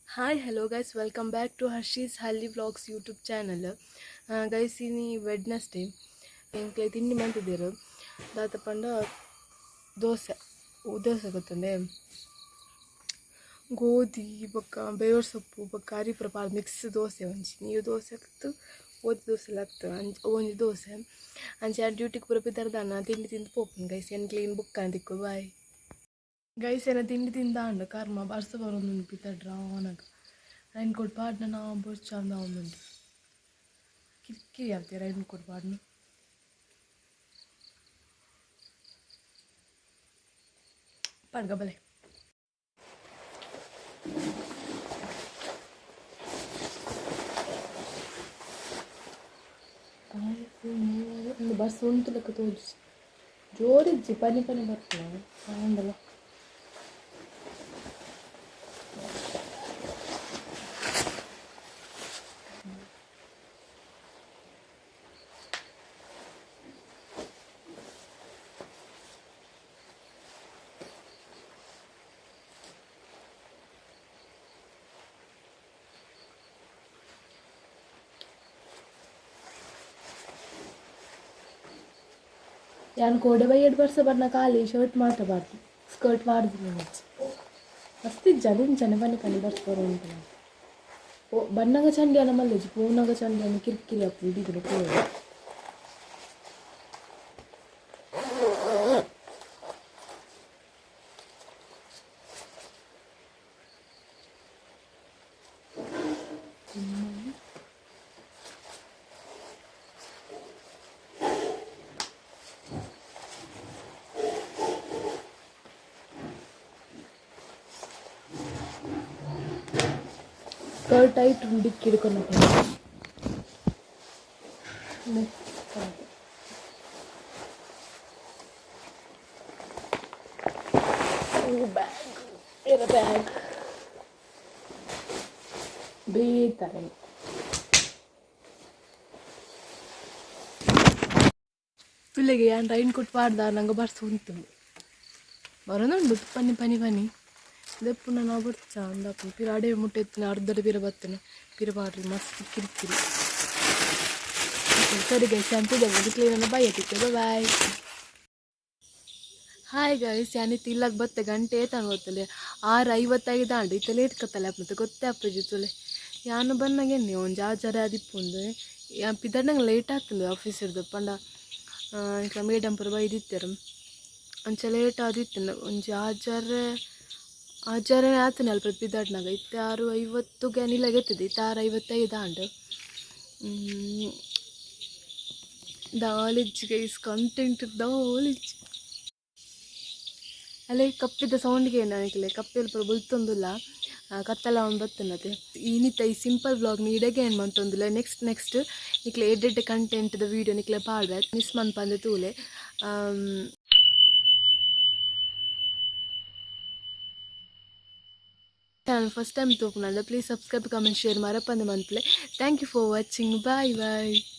Hi hello guys, welcome back to Harshi's Halli vlogs YouTube channel. Guys, ಇನಿ Wednesday. ಎಂಕ್ಲೆ ತಿಂಡಿ ಮಂತಿದ್ದೀರು ದಾತ ಪಂಡ ದೋಸೆ. ದೋಸೆ ಗೊತ್ತಂಡೆ, ಗೋಧಿ ಬೊಕ್ಕ ಬೇವರ್ ಸೊಪ್ಪು ಬೊಕ್ಕ ಅರಿಪುರ ಪಾಡ್ ಮಿಕ್ಸ್ ದೋಸೆ. ಒಂಜಿ ನೀರು ದೋಸೆ ಆಗ್ತು, ಗೋಧಿ ದೋಸೆ ಆಗ್ತು, ಅಂಚ ಒಂಜಿ ದೋಸೆ. ಅಂಚೆ ಆ ಡ್ಯೂಟಿಗೆ ಪೂರ ಪಿದರ್ದಾನ ತಿಂಡಿ ತಿಂದು ಪೋಪುನು ಗೈಸ್. ಏನು ಕ್ಲೀನ್ ಬುಕ್ ತಿಕ್ಕು. Bye guys. ಏನ ತಿಂಡಿ ತಿಂದಾಂಡು. ಕರ್ಮ, ಬರ್ಸ ಬರೋದುಂಡು. ಪಿತಡ್ರ ಆನಗ ರೈನ್ ಕೋಟ್ ಪಾಡ್ನ ನಾವು ಬೊರ್ಚಂದ ಒಂದುಂಡು. ಕಿರಿಕಿರಿ ಆಗ್ತದೆ ರೈನ್ ಕೋಟ್ ಪಾಡ್ನ. ಪಾಡ್ಗ ಬಲೆ. ಒಂದು ಬಸ್ ಉಂಟು ಲೆಕ್ಕ ತೋಜಿ. ಜೋರಿಜ್ಜಿ, ಪನಿ ಪನಿ ಬರ್ತದೆ ಆಂಡಲ. ಯಾನ್ ಕೋಡೆ ಬಯ್ಯಡ್ ಬರ್ಸ ಬರ್ನ ಖಾಲಿ ಶರ್ಟ್ ಮಾತ್ರ ಬಾರ್ದು, ಸ್ಕರ್ಟ್ ಬಾರ್ದು. ಮಸ್ತ್ ಇಜ್ಜ ಇಂಚನೆ ಪನಿ ಪನಿ ಬರ್ಸ ಬರುಂಟು. ಓ ಬನ್ನಗ ಚಂಡಿಯನ ಮಲ್ಲೆಜಿ, ಪೋನಗ ಚಂಡಿಯನ ಕಿರಿಕಿರಿ ಆಗ್ತದೆ ಇಡೀ ದಿನ ಪೋದು. ಸ್ಕರ್ಟ್ ಟೈಟ್ ಡಿಕ್ಕಿ ಹಿಡ್ಕೊಂಡು ಬ್ಯಾಗ್ ಇರ ಬ್ಯಾಗ್ ಬೇತಾರೆ. ತುಲೆಗೆ ಯಾನ್ ರೈನ್ ಕೋಟ್ ಪಾಡ್ದ ನಂಗೆ ಬರ್ಸ ಉಂಟು, ಬರೋದುಂಡು. ಪನಿ ಪನಿ ಪನಿ ದೆಪ್ಪುನ ನಾವು ಬರ್ಚ ಅಂದಪ್ಪ ಪಿರ ಅಡೆ ಮುಟ್ಟೆತ್ತಿನ ಅರ್ಧಡೆ ಪಿರ ಬತ್ತನ ಪಿರ ಪಾಡ್ರಿ. ಮಸ್ತ್ ಕಿರಿಕಿರಿ. ಸರಿ ಗೈಸ್, ಅಂತ ಕ್ಲೀನ್ ಬಾಯ್ ಆಯ್ತಿತ್ತು. ಬಾಯ್. ಹಾಯ್ ಗೈಸ್, ಯಾನಿತ್ತು ಇಲ್ಲಾಗ ಬತ್ತೆ. ಗಂಟೆ ಏತಾನು ಗೊತ್ತಲೆ? 6:55 ಆಂಡು. ಇತ್ತ ಲೇಟ್ ಕತ್ತಲೆ ಮತ್ತೆ ಗೊತ್ತೇ ಅಪ್ಪಜಿ ತುಲೆ. ಯಾನು ಬನ್ನಾಗೆನ್ನಿ ಒಂಜಿ ಆಜಾರ ಆದಿಪ್ಪುಂದು. ಯಾನ್ ಪಿದರ್ನಂಗೆ ಲೇಟ್ ಆಗ್ತದೆ ಆಫೀಸ್ ಇರ್ದು ಪಂಡ ಮೇಡಮ್ ಪೂರ ಬೈದಿತ್ತೆರ್. ಅಂಚ ಲೇಟ್ ಆದಿತ್ತು. ಒಂಜಿ ಆಜಾರೆ ಆಜಾರನೇ ಆತನೆ ಅಲ್ಪ ಪಿದಡ್ನಾಗ. ಇತ್ತೆ 6:50ಗೆ ನಿಲಗೆತ್ತದೆ. ಇತ್ತೆ 6:55 ಆಂಡ್. ದಾಲಿಜ್ಜಿ ಗೈಸ್, ಕಂಟೆಂಟ್ ದಾಲಿಜ್ಜಿ. ಅಲ್ಲೇ ಕಪ್ಪಿದ ಸೌಂಡ್ಗೆ ನನಗೆ ಕಪ್ಪೆಲ್ ಪೂರ ಬುಲ್ತೊಂದುಲ್ಲ, ಕತ್ತಲ ಒಂದು ಬತ್ತನತೆ. ಇನಿತ ಈ ಸಿಂಪಲ್ ವ್ಲಾಗ್ ಇಡಗೆ ಏನು ಮಂತೊಂದುಲ್ಲ. ನೆಕ್ಸ್ಟ್ ನೆಕ್ಸ್ಟ್ ನಿಕ್ಲೆ ಎಡ್ಡೆಡ್ಡೆ ಕಂಟೆಂಟ್ದ ವೀಡಿಯೋ ನಿಕ್ಲೆ ಪಾಡ್ವೆ, ಮಿಸ್ ಮನ್ಪಂದೆ ತೂಲೆ. Channel first time ತೂಪುನಂಡ please subscribe, comment, share ಮರಪಂದೆ ಮನ್ಪುಲೆ. Thank you for watching. Bye bye.